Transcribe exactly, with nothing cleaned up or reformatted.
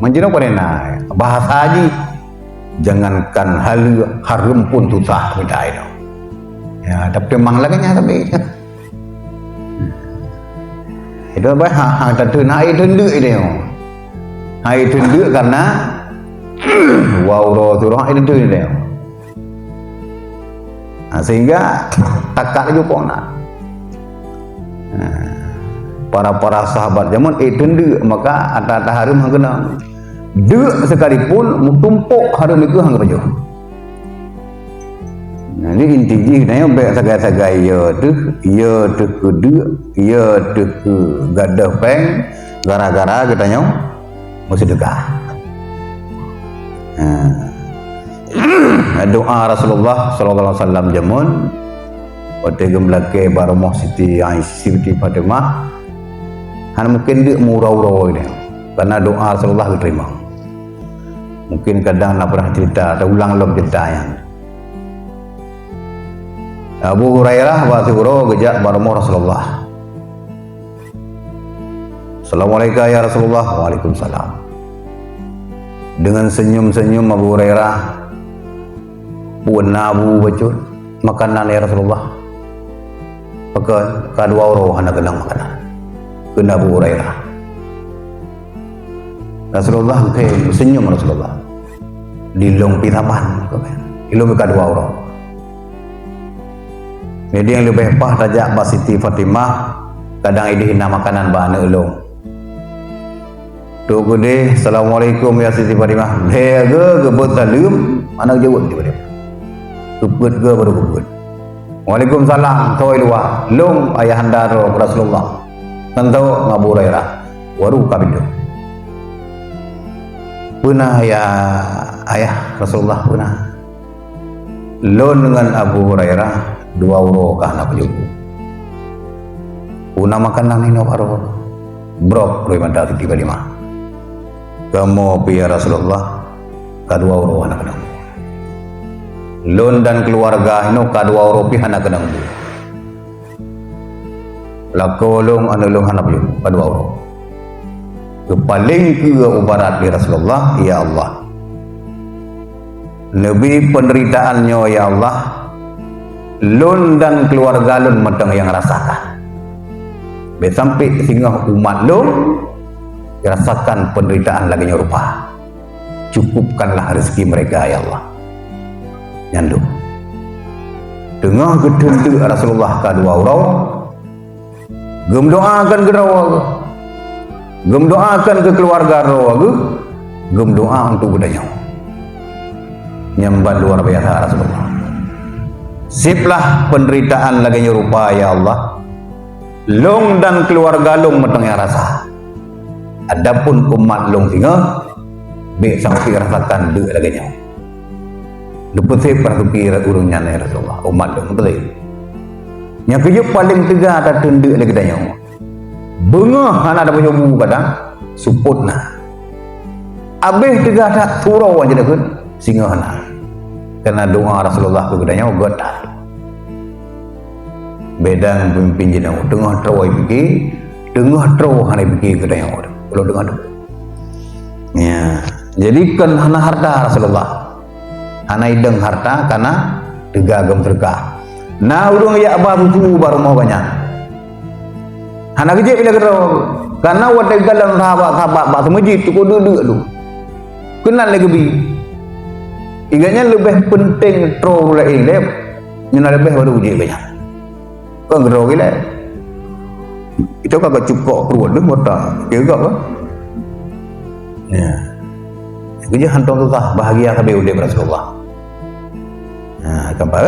Meunyoe pane na bahasa jih, jangankan haleue, hareuem pun susah mita inoe. Ya, tapi mang lagée nyan sabe. Itu apa? Ha, ha, tatu na ai teundeuk itu. Hai teundeuk karena wau ro surah itu itu. Nah, sehingga takat laju kona. Nah, para-para sahabat zaman eh teundeuk maka ata-ata hareuem hang keunong. Deuk sekalipun meutumpok hareuem itu hang kepajoh. Jadi inti jih nyoe bék sagai-sagai ya teuh, ya teuh keudeuk, ya teuh keu gadoh péng gara-gara geutanyoe meuseudeukah. Ha. Doa Rasulullah sallallahu alaihi wasallam jameun watée geumeulakée bak rumoh Siti Aisyah, Siti Fatimah, hana mungken deuk meuuroe-uroe nyan, karena doa Rasulullah geuteurimong. Mungkin kadang na pernah cerita, teulang lom cerita nyan. Abu Hurairah bak siuroe geujak bak rumoh Rasulullah. "Assalamualaikum ya Rasulullah." "Waalaikumsalam." Dengan senyum-senyum Abu Hurairah, "Peue na bu bacut makanan ya Rasulullah?" "Pakon ka dua uroe hana keunong makanan," kheun Abu Hurairah. Rasulullah mungken senyum Rasulullah. "Di lôn pih saban," kheun. "Di lôn pih ka dua uroe." Jadi nyang leubeh paih tajak bak Siti Fatimah, kadang ideh na makanan bak aneuk lôn. Trok keudeh, "Assalamualaikum ya Siti Fatimah." Lhée geuh geubeuet saleuem, hana geujaweueb Siti Fatimah. Geupeuet geuh baru geubeuet. "Waalaikumsalam," toe luwa. "Lôn ayahanda droe Rasulullah." Nyan toe ngon Abu Hurairah. Baru ka pintoe. "Peue na ya ayah Rasulullah, peue na?" "Lôn ngon Abu Hurairah dua uroe ka hana peujeuet bu. Peue na makanan inoe baroe?" Brok rui mata Siti Fatimah. "Kamoe pih ya Rasulullah, ka dua uroe hana keunong bu. Lôn dan keuluwarga inoe ka dua uroe pih hana keunong bu. Lakoe lôn, aneuk lôn hana peujeuet bu, ka dua uroe." Geupaleng keue u barat lé Rasulullah, "Ya Allah, neubi peunderitaan nyoe ya Allah, lôn dan keuluwarga lôn mantong nyang rasakan. Bék sampai singoh umat lôn rasakan peunderitaan lagée nyoe rupa. Cukupkanlah rezeki mereka ya Allah." Nyan dum. Teungoh geuteundeuk Rasulullah ka dua uroe, geumeudoakan keu droe geuh, geumeudoakan keu keuluwarga droe geuh, geumeudoa untuk geutanyoe. Nyan ban luar biasa Rasulullah. "Siplah peunderitaan lagée nyoe rupa ya Allah. Lôn dan keuluwarga lôn mantong nyang rasa. Adapun umat lôn singoh, bék sampai rasakan deuk lagée nyoe." Neupeusép paratuki ureuëng nyan, "Ya Rasulullah, umat lôn neupeusép." Nyang keujeuet paleng teuga tateundeuk lé geutanyoe. Beungoh hana tapajoh bu kadang, seupôt na. Abéh teuga that, uroe wan jeuet takheun, singoh na. Karena doa Rasulullah keu geutanyoe göt that. Bék dan peumimpin jinoe, teungoh troe ipike, teungoh troe hana ipike geutanyoe. Kalau teungoh troe. Ya, jadi kon hana harta Rasulullah. Hana idong harta karena teuga geumeuseudeukah. Na ureuëng jak ba susu bak rumoh gobnyan. Hana geujép ilée keudroe. Karena watée galom sahabat-sahabat bak seumeujid, cukôp deuk-deuk tu. Keunan lé geubi. Igak nyan leubeh peunteng troe ureuëng laén lé, nyan leubeh baru geujép gobnyan. Kon keudroe ilée. Itu ka cukôp pruet deuh mata. Kira kan? Ya. Keujeuh hantom susah, bahagia sabe udeb Rasulullah. Ha, kan apa?